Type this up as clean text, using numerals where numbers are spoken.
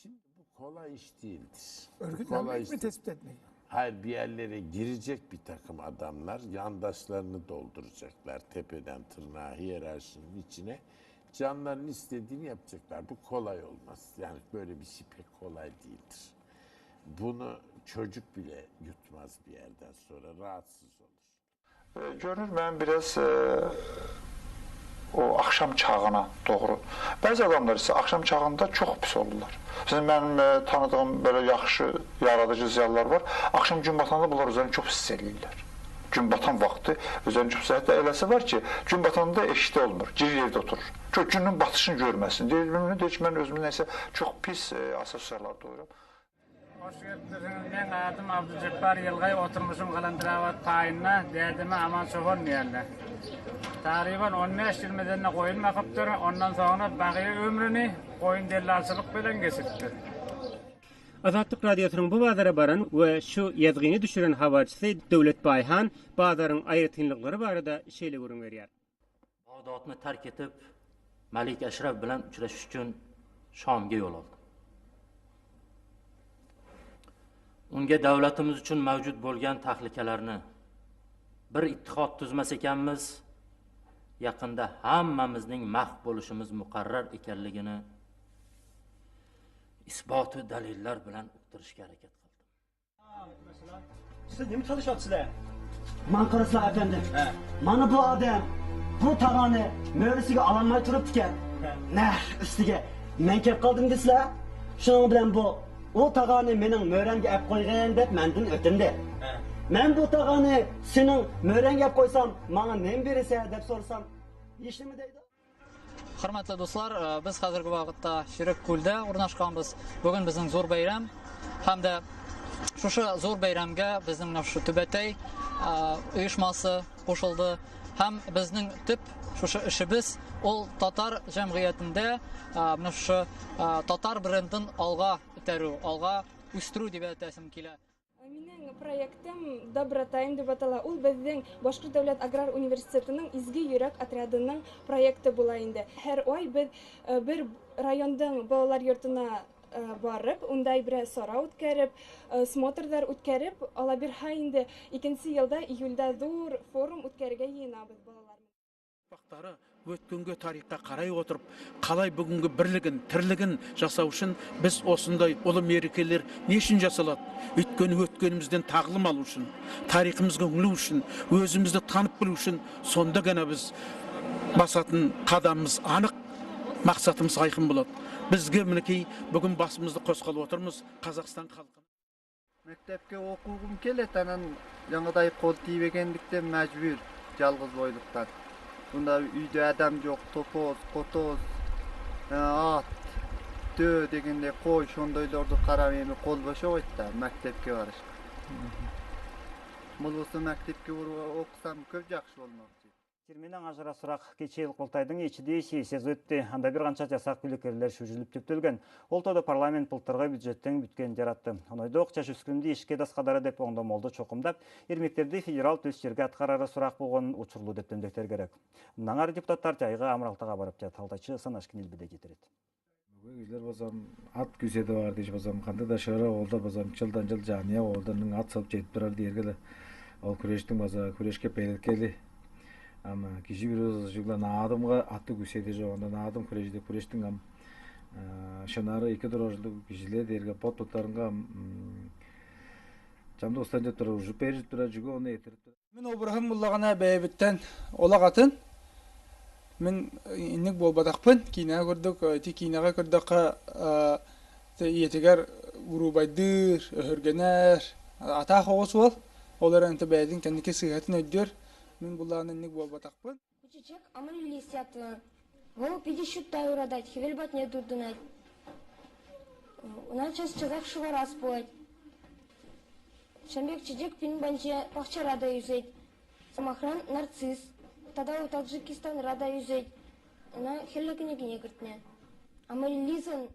Şimdi bu kolay iş değildir. Bu kolay Örgütlenmek iş mi, değil. tespit etmek mi? Hayır, bir yerlere girecek bir takım adamlar yandaşlarını dolduracaklar tepeden tırnağa hiyerarşinin içine. Canlarının istediğini yapacaklar. Bu kolay olmaz. Yani böyle bir şey pek kolay değildir. Bunu çocuk bile yutmaz, bir yerden sonra rahatsız olur. Görünür mənim biraz o axşam çağına doğru. Bəzi adamlar isə axşam çağında çox pis olurlar. Məsələn, mənim tanıdığım belə yaxşı yaradıcı ziyalılar var. Axşam gün batanda bunlar özlərini çox hiss eləyirlər. Gün batan vaxtı özlərini çox hiss. Hətta eləsi var ki, gün batanda eşikdə olmur, girir evdə oturur. Çox günün batışını görməsin. Deyir, deyir ki, mən özümü nəsə çox pis assosiasiyalar duyuram. Hoş geldiniz. Men adım Abdülcebbar Yılgay, oturmuşum Kalandırabat payına, derdime aman çoban diyorlar. Tariben 15 yıl medenine koyun bakıptır. Ondan sonra bagiye ömrünü koyun dellalçılık bilen geçiriptir. Azatlyk Radiosynyň bu bazara baran we şu ýazgyny düşüren habarçysy Döwlet Baýhan bazaryň aýratynlyklary barada şeýle gürrüň berýär. Bag'dodni tark etib, Malik Ashraf bilan uchrashish uchun Shomga yo'l oldi. Unga davlatimiz uchun mavjud bo'lgan tahlikalarni, bir ittihod tuzmas ekanmiz, yaqinda hammamizning mahv bo'lishimiz muqarrar ekanligini isbotu dalillar bilan uqtirishga harakat qildim. Siz nima qilishyapsizlar? Man qarasizlar, afandim. Mana bu odam bu tog'ani mo'risiga ololmay turibdi ekan. Nah, ustiga men kelib qoldim desizlar. Shuning bilan bu u tog'ani mening mo'ramga olib qo'ygin deb mendan o'tindi. Men bu tog'ani sening mo'rangga olib qo'ysam, menga nima berasan deb so'rasam, hech nima deydi. Hörmәтле дуслар, без хәзерге вакытта Ширек күлдә урнашканбыз. Бүген безнең зур бәйрәм һәм дә шушы зур бәйрәмгә безнең менә шушы Түбәтәй оешмасы кушылды. Һәм безнең төп шушы эшебез ул татар җәмгыятендә менә шушы татар брендын алга этәрү, алга үстерү дип әйтәсем килә. Минең проектым Добротайм дип атала. Ул беҙҙең Башҡорт дәүләт аграр университетының Изге йөрәк отрядының проекты була инде. Һәр ай беҙ бер райондың балалар йортона барып, унда берәр сара үткәреп, смотрҙар үткәреп, ала бирһә инде икенсе йылда июлдә ҙур форум үткәрергә йыйынабыҙ балалар. Ұрпақтары өткенге тарихқа қарай отырып, қалай бүгінгі бірлігін, тірлігін жасау үшін біз осындай ұлы мерекелер не үшін жасалады? Өйткені өткенімізден тағлым алу үшін, тарихымызға үңілу үшін, өзімізді танып білу үшін, сонда ғана біз басатын қадамымыз анық, мақсатымыз айқын болады. Бізге мінекей бүгін басымызды қосқалы отырмыз Қазақстан халқы. Мектепке окугум келет, анан жаңадай кол тийбегендиктен мәжбүр, жалгыз бойлуктан. Bunda үйдө адам жок, топоз, котоз, ат, төө дегенде кой, ошондойлорду карап эми кол бошобойт да мектепке барышка. Болбосо мектепке окусам көп жакшы болмокчу. Терменің ажыра сұрақ кече Құлтайдың ечіде сессиясы өтті. Анда бір қанша жасақ күлекерлер шүжіліп түптелген. Ол тоды парламент былтырғы бюджеттің бүткен жаратты. Онойдоқ жаш өскүрүмдү ишке дасқадары деп оңдомолду чокумдап, эрмектерди федерал төс жерге аткарары сұрақ болгон учурлуу деп дөмдөктөр керек. Наңар депутаттар жайга Амыралтага барып жат. Алтайчы Санашкин илбеде кетирет. Кишилер болсам ат күйседи бар дейш болсам, кандай да шыра олдар болсам, жылдан жыл жания олдарның ат салып жетип турар дергеле. Ол күрөштүң болсо күрөшкө пелеткели. Ама киши бир жугла наадымга атты күседи жок, анда наадым күрөшдү, күрөштүң ам шынары эки дорожду кишилер дерге пот тоттарынга жамды устан жеп турар, ужуп берип турар, жүгө оны этирип турар. Мен обрахым буллагана бәйбиттен олагатын мен инник болбадакпын, кинага көрдүк, ти кинага көрдөккө иетигер урубайдыр, өһөргенер, ата хогос бол, олар энте бәйдин кендики сыгатын өйдөр. Мен буллагана инник болбадакпын. Чечек аман лисят. Вол пиди щута урадать, хевел батне дурдунать. Уна час чазак шувара споет. Шамбек чечек пин банче пахча рада юзеть. Самохран нарцисс. Тогда у Таджикистан рада юзеть. Она хелла княгиня гыртне. Амалилизан.